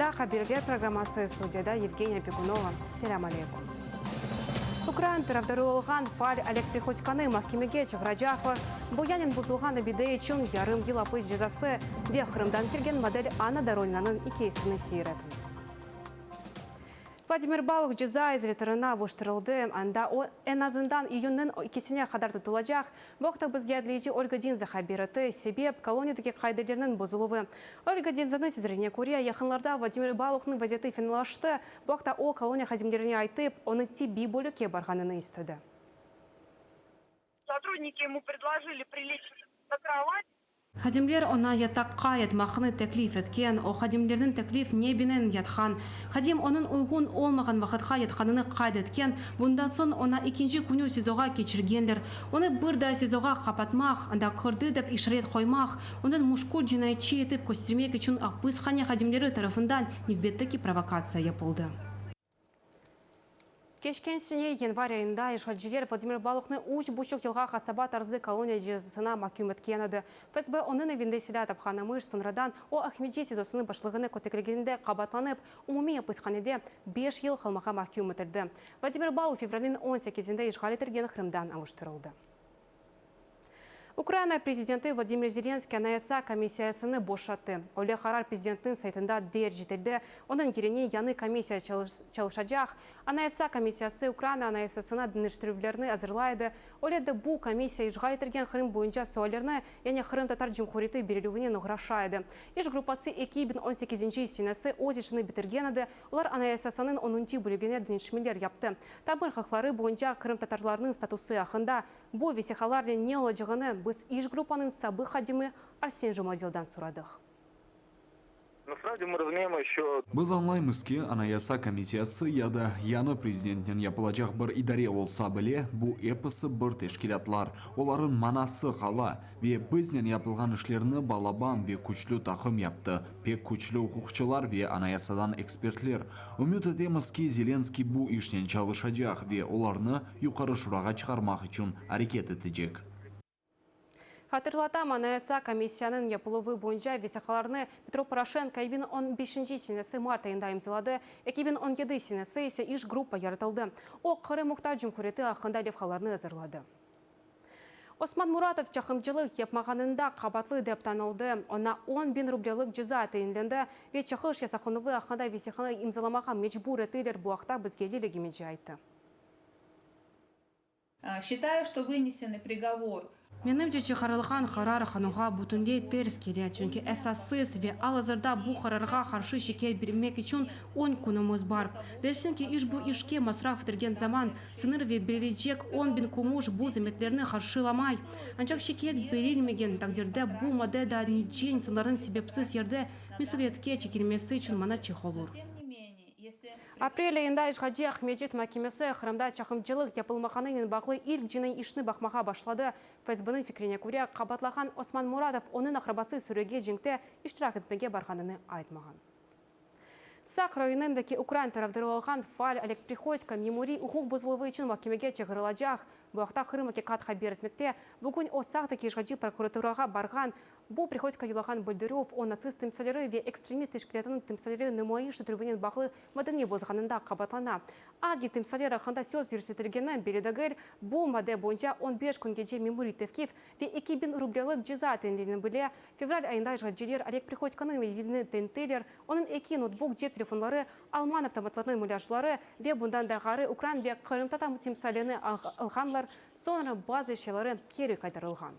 Efirde Haberler programması, studiyada Yevgeniya Begunova. Selâm aleykum. Ukrain tarafdarı olğan faal Oleg Prihodkonı mahkemege çağıracaqlar. Boyanen bozulğan abide içün yarım yıl apis cezası ve Qırımdan kelgen model Anna Doroninanıñ ikâyesini seyir etiñiz. Vladimir Baluh ceza izolâtorına avuştırıldı, anda o, eñ azından iyünniñ ekisine qadar tutulacaq. Bu aqta bizge adliyeci Olga Dinze haber etti. Sebep, koloniyadaki qaidelerniñ bozuluvı. Olga Dinzeniñ sözlerine köre, yaqınlarda Vladimir Baluhnıñ vaziyeti fenalaştı. Bu aqta o, koloniya hadimlerine aytıp, onı tibbiy bölükke barğanını istedi. Sotrudniki emu predlojili prileç na krovat. Hadimler oña yataqqa yatmaqnı teklif etken, o hadimlerniñ teklif nebinen yatqan. Hadim onıñ uyğun olmağan vaqıtqa yatqanını qayd etken, bundan soñ oña ekinci künü SİZOğa keçirgenler. Onı bir daa SİZOğa qapatmaq, anda kirdi dep işaret qoymaq, onıñ müşkül cinayetçi etip köstermek içün apishane hadimleri tarafından nevbetteki provokatsiya yapıldı. Keçken sene yanvar ayında işğalciler Vladimir Baluhnı üç buçuq yılğa qasaba tarzı koloniya cezasına mahküm etken edi. FSB onıñ evinde silâ tapqan emiş, soñradan o Aqmescit SİZOsınıñ başlığını köteklegeninde qabaatlanıp, umumiy apishanede beş yıl qalmağa mahküm etildi. Vladimir Baluh fevralniñ on sekizinde işğal etilgen Qırımdan avuştırıldı. Ukraina prezidenti Vladimir Zelenskiy Anayasa komissiyasını boşattı. Öyle qarar prezidentniñ saytında derc etildi. Onıñ yerine yañı komissiya çalışacaq. Anayasa komissiyası Ukraina Anayasasına deñiştirüvlerni azırlay edi. Öyle de bu komissiya işğal etilgen Qırım boyunca suallerni, yani Qırımtatar Cumhuriyeti berilüvinen oğraşa edi. İş gruppası 2018 senesi öz işini bitirgen edi, olar Anayasasanıñ onunci bölügine deñişmeler yaptı. Tamır haqları boyunca qırımtatarlarnıñ statusı aqqında bu vesiqalarnen ne olacağını biz iş gruppanıñ sabıq hadimi Arsen Jumadildan soradıq. Biz añlaymız ki, Anayasa komissiyası ya da yañı prezidentnen yapılacaq bir idare olsa bile, bu episi bir teşkilâtlar, olarıñ manası qala ve biznen yapılğan işlerni balaban ve küçlü taqım yaptı, pek küçlü uquqçılar ve anayasadan ekspertler. Ümüt etemiz ki, Zelenskıy bu işnen çalışacaq ve olarnı Yuqarı Şurağa çıqarmaq içün areket etecek. Hatırlatam, Anayasa komissiyanıñ yapıluvı boyunca vesiqalarnı Petro Poroşenko 2015 senesi mart ayında imzaladı, 2017 senesi ise iş gruppa yaratıldı. O, Qırım Muhtar Cumhuriyeti aqqında levhalarnı azırladı. Osman Muratov çaqımcılıq yapmağanında qabaatlı dep tanıldı. Oña 10.000 rublelik ceza tayinlendi ve çıqış yasaqlanuvı aqqında vesiqanı imzalamağa mecbur ettiler, bu aqta bizge Lilâ Gemeci ayttı. Şçitayu, çto vınesenıy prigovor. Menimce, çıqarılğan qarar qanunğa bütünley ters kele, çünki esassız ve al-azırda bu qararğa qarşı şikâyet bermek içün on künümiz bar. Dersiñ ki, işbu işke masraf etilgen zaman, sıñır ve berilecek 10.000 kümüş bu zametlerni qarşılamay. Ancaq şikâyet berilmegen taqdirde bu madde daa nice insanlarnıñ sebepsiz yerde mesüliyetke çekilmesi içün manaçıq olur. Aprel ayında işğalci Aqmescit mahkemesi Qırımda çaqımcılıq yapılmağanınen bağlı ilk cinaiy işni baqmağa başladı. FSBniñ fikrine köre, qabaatlağan Osman Muradov onıñ aqrabası Suriyege cenkte iştirak etmege barğanını aytmağan. Saq rayonındaki ukrain tarafdarı olğan faal Oleg Prihodko memuriy uquq bozuluvı içün mahkemege çağırılacaq. Bu aqta Qırım Aqiqat haber etmekte. Bugün o Saqtaki işğalci prokuraturağa barğan. Bu, Prihodko yollağan bildirüv, o, natsist timsalleri ve ekstremist teşkilâtınıñ timsalleri numayış etilüvinen bağlı maddeni bozğanında qabaatlana. Angi timsaller aqqında söz yürsetilgeni belli degil, bu madde boyunca 15 küngece memuriy tevqif ve 2000 rublelik ceza tayinlene bile. Fevral ayında işğalciler Oleg Prihodkonıñ evini tinttiler, onıñ eki notbuk, cep telefonları, alman avtomatlarınıñ mulâjları ve bundan da ğayrı ukrain ve qırımtatar timsalini alğanlar, soñra bazı eşyaları keri qaytarılğan.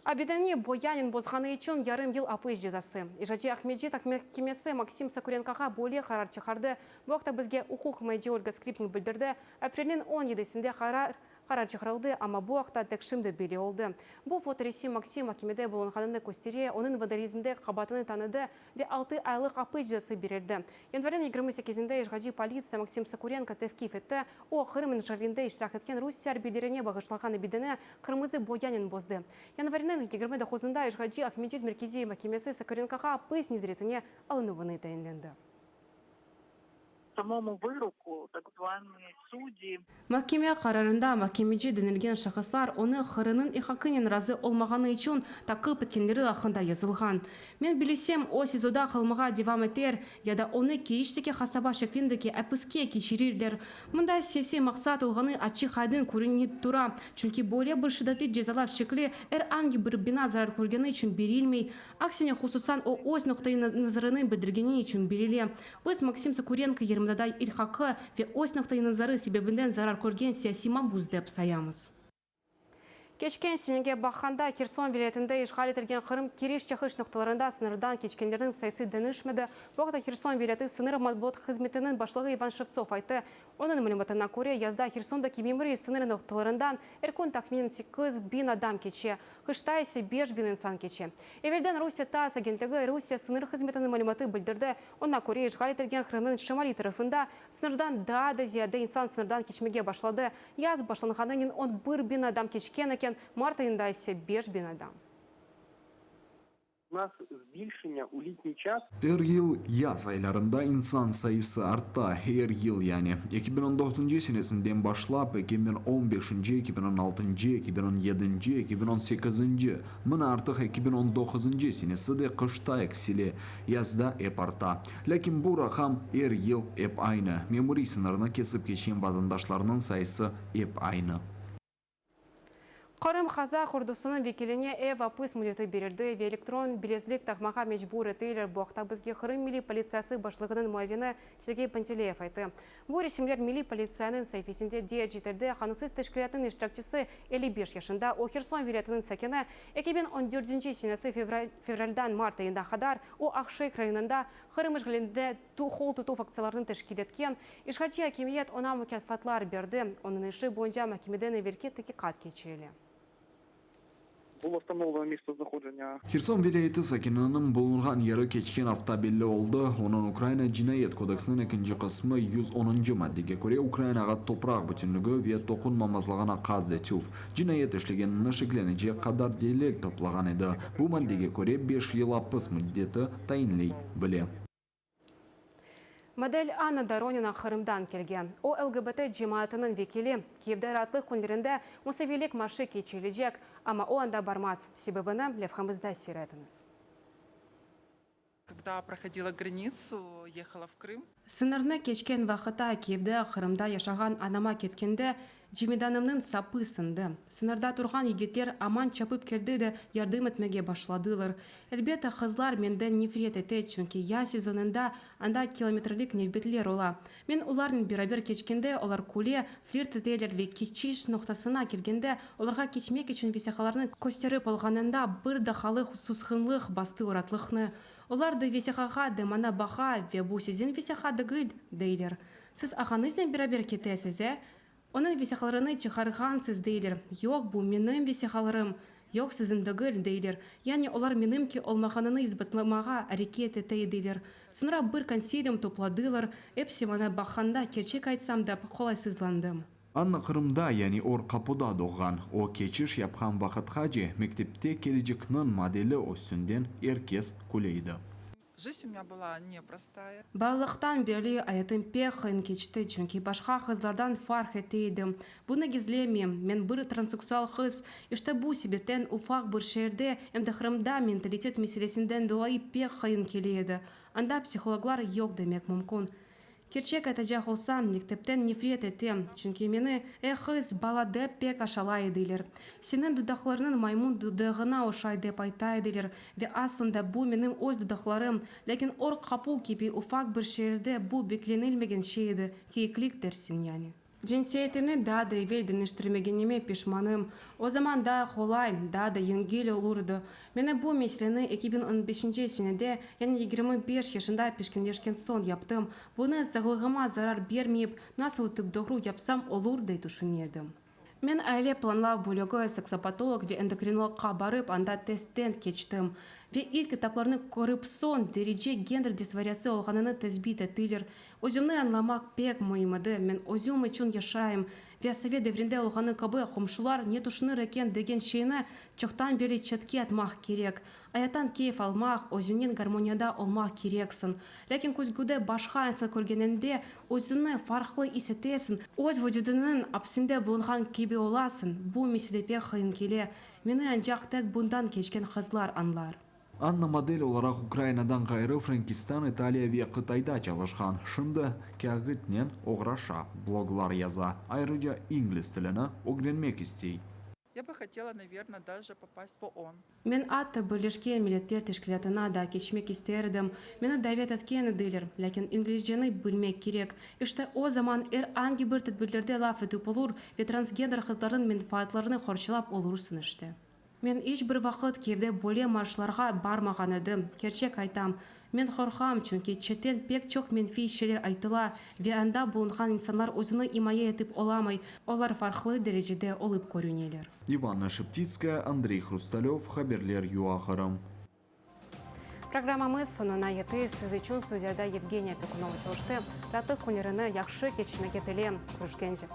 Abideni boyanen bozğanı içün yarım yıl apis cezası. İşğalci Aqmescit mahkemesi Maksim Sokurenkoğa böyle qarar çıqardı. Bu aqta bizge uquq imayeci Olga Skripnik bildirdi. Aprelniñ on yedisinde qarar qarar çıqarıldı, amma bu aqta tek şimdi belli oldı. Bu fotoresim Maksim mahkemede bulunğanını köstere, onıñ vandalizmde qabaatını tanıdı ve altı aylıq apis cezası berildi. Yanvarniñ 28-inde işğalci politsiya Maksim Sokurenko tevqif etti. O, Qırım işğalinde iştirak etken Rusiye arbiylerine bağışlanğan abideni qırmızı boyanen bozdı. Yanvarniñ 29-ında işğalci Aqmescit Merkeziy mahkemesi Sokurenkoğa apis nezaretine alınuvını tayinlendi. Самому выроку так званые судьи. Mahkeme qararında mahkemeci denilgen şahıslar onı Qırımnıñ ilhaqınen razı olmağanı içün taqip etkenleri aqqında yazılğan. Men bilesem, o SİZOda qalmağa devam eter ya da onı Keriçteki qasaba şeklindeki apiske keçirirler. Mında siyasiy maqsat olğanı açıq-aydın körünip tura, çünki böyle bir şiddetli cezalav şekli er angi bir bina zarar körgeni içün berilmey, aksine hususan o öz noqta-i nazarını bildirgeni içün berile. Biz Maksim Sokurenko yarımadada ilhaqı ve öz noqta-i nazarı sebebinden zarar körgen siyasiy mabüs dep sayamız. Keçken senege baqqanda, Herson vilâyetinde işğal etilgen Qırım kiriş-çıqış noqtalarında sıñırdan keçkenlerniñ sayısı deñişmedi. Bu aqta Herson vilâyeti sıñır matbuat hızmetiniñ başlığı İvan Şevtsov ayttı. Onıñ malümatına köre, yazda Hersondaki memuriy sıñır noqtalarından er kün tahminen 8000 adam keçe, qışta ise 5000 insan keçe. Evelden Rusiye TASS agentligi Rusiye sıñır hızmetiniñ malümatı bildirdi, oña köre, işğal etilgen Qırımnıñ şimaliy tarafında sıñırdan daa da ziyade insan sıñırdan keçmege başladı, yaz başlanğanınen 11 biñ adam keçken eken, mart ayında ise 5000 adam. У нас збільшення у літній час Er yıl yaz aylarında insan sayısı arta, er yıl yani. 2014 senesinden başlap, 2015, 2016, 2017, 2018, mına artıq 2019 senesi de qışta eksile, yazda ep arta. Lâkin bu raqam er yıl ep aynı. Memuriy sıñırnı kesip keçken vatandaşlarnıñ sayısı ep aynı. Qırım kazak ordusınıñ vekiline ev apis müddeti berildi ve elektron bilezlik taqmağa mecbur etilir. Bu aqta bizge Qırım Milliy politsiyası başlığınıñ muavini Sergey Panteleyev ayttı. Bu resimler Milliy politsiyanıñ saifesinde derc etildi. Qanunsız teşkilâtnıñ iştirakçisi 55 yaşında, o Herson vilâyetiniñ sakini. 2014 senesi fevraldan mart ayına qadar o Aqşeyh rayonında Qırım işğalinde qol tutuv aktsiyalarını teşkil etken. İşğalci akimiyet oña mukâfatlar berdi. Onıñ işi boyunca mahkemeden evelki taqiqat keçirile. Було встановлено місце знаходження Herson vilâyeti sakininiñ bulunğan yeri keçken afta belli oldı. Onıñ Ukraina Cinayet kodeksiniñ ekinci qısmı 110 maddege köre Ukrainağa topraq bütünligi ve toqunmamazlığına qast etüv cinayet işlegenini şeklenecek qadar delil toplağan edi. Bu maddege köre 5 yıl apis müddeti tayinley bile. Model Anna Doronina Qırımdan kelgen. O LGBT cemaatınıñ vekili. Kiyevde raatlıq künlerinde musaviylik marşı keçirilecek, amma o anda barmaz. Sebebini levhamızda seyir etiñiz. Когда проходила границу, ехала в Крым. Sıñırnı keçken vaqıtta Kiyevde Qırımda yaşağan anama ketkende cemidanımnıñ sapı sındı. Sıñırda turğan yigitler aman çapıp keldi de yardım etmege başladılar. Elbette, qızlar menden nefret ete, çünki yaz sezonında anda kilometrlik nevbetler ola. Men olarnen beraber keçkende olar küle, flirt eteler ve keçiş noqtasına kelgende olarğa keçmek içün vesiqalarnı kösterip olğanında bir daqqalıq susqunlıq bastı raatlıqnı. Olar de vesiqağa, de maña baqa ve bu siziñ vesiqa degil, deyler. Siz ağañıznen beraber ketesiz, e? Onıñ vesiqalarını çıqarğansız, deyler. Yoq, bu menim vesiqalarım. Yoq, siziñ degil, deyler. Yani olar menimki olmağanını isbatlamağa areket ete ediler. Soñra bir konsilium topladılar, episi maña baqqanda, kerçek aytsam da, qolaysızlandım. Anna Qırımda, yani Or Qapuda doğğan. O keçiş yapqan vaqıtqace mektepte kelecekniñ modeli üstünden er kes küle edi. Жизнь у меня была непростая. Balalıqtan berli ayatım pek qıyın keçti, çünki başqa qızlardan farq ete edim. Bunı gizlemeyim, men bir transseksual qız. İşte bu sebepten ufaq bir şeerde, em de Qırımda mentalitet meselesinden dolayı pek qıyın kele edi. Anda psihologlar yoq demek mümkün. Kerçek aytacaq olsam, mektepten nefret etem, çünki meni eh qız, bala dep pek aşalay ediler. Seniñ dudaqlarıñ maymun dudağına oşay dep ayta ediler ve aslında bu menim öz dudaqlarım, lâkin Or Qapu kibi ufaq bir şeerde bu beklenilmegen şey edi, kiyiklik dersiñ yani. Cinsiyetimni daa da evel deñiştirmegenime peşmanım. O zaman daa qolay, daa da yengil olur edi. Meni bu meseleni 2015 senede, yani 25 yaşında pişkinleşken soñ yaptım. Bunı sağlığıma zarar bermeyip, nasıl etip doğru yapsam olur dep tüşüne edim. Men aile planlav bölügi, seksopatolog ve endokrinologqa barıp, anda testten keçtim. Ve ilk etaplarnı körip soñ, derece gender disforiyası olğanını tesbit ettiler. Özümni añlamaq pek müim edi. Men özüm içün yaşayım. Ve sovet devrinde olğanı kibi, qomşular ne tüşünir eken degen şeyni çoqtan berli çetke atmaq kerek. Ayattan keyf almaq, özüñnen garmoniyada olmaq kereksiñ. Lâkin küzgüde başqa insan körgeniñde, özüñni farqlı is etesiñ, öz vucudıñnıñ apsinde bulunğan kibi olasıñ, bu mesele pek qıyın kele. Meni ancaq tek bundan keçken qızlar añlar. Anna model olaraq Ukrainadan ğayrı Frenkistan, İtaliya ve Qıtayda çalışqan. Şimdi kâğıtnen oğraşa, bloglar yaza, ayrıca ingliz tilini ögrenmek istey. Ya бы хотела, наверно, даже попасть в ООН. Men atta Birleşken Milletler Teşkilâtına da keçmek ister edim. Meni davet etken ediler, lâkin inglizceni bilmek kerek. İşte, o zaman er angi bir tedbirlerde laf etip olur ve transgender qızlarnıñ menfaatlarını qorçalap olursıñ, işte. Men iç bir vaqıt Kiyevde böyle marşlarğa barmağan edim, kerçek aytam. Men qorqam, çünki çetten pek çoq menfiy şeyler aytıla ve anda bulunğan insanlar özüni imaye etip olamay, olar farqlı derecede olıp körüneler. İvanna Şeptitskaya, Andrey Hrustalöv, Haberler UA Qırım. Programmamız soñuna yete. Siz içün studiyada Yevgeniya Pekunova çalıştı. Tatil künlerini yahşı keçirmege tileyim. Körüşkence.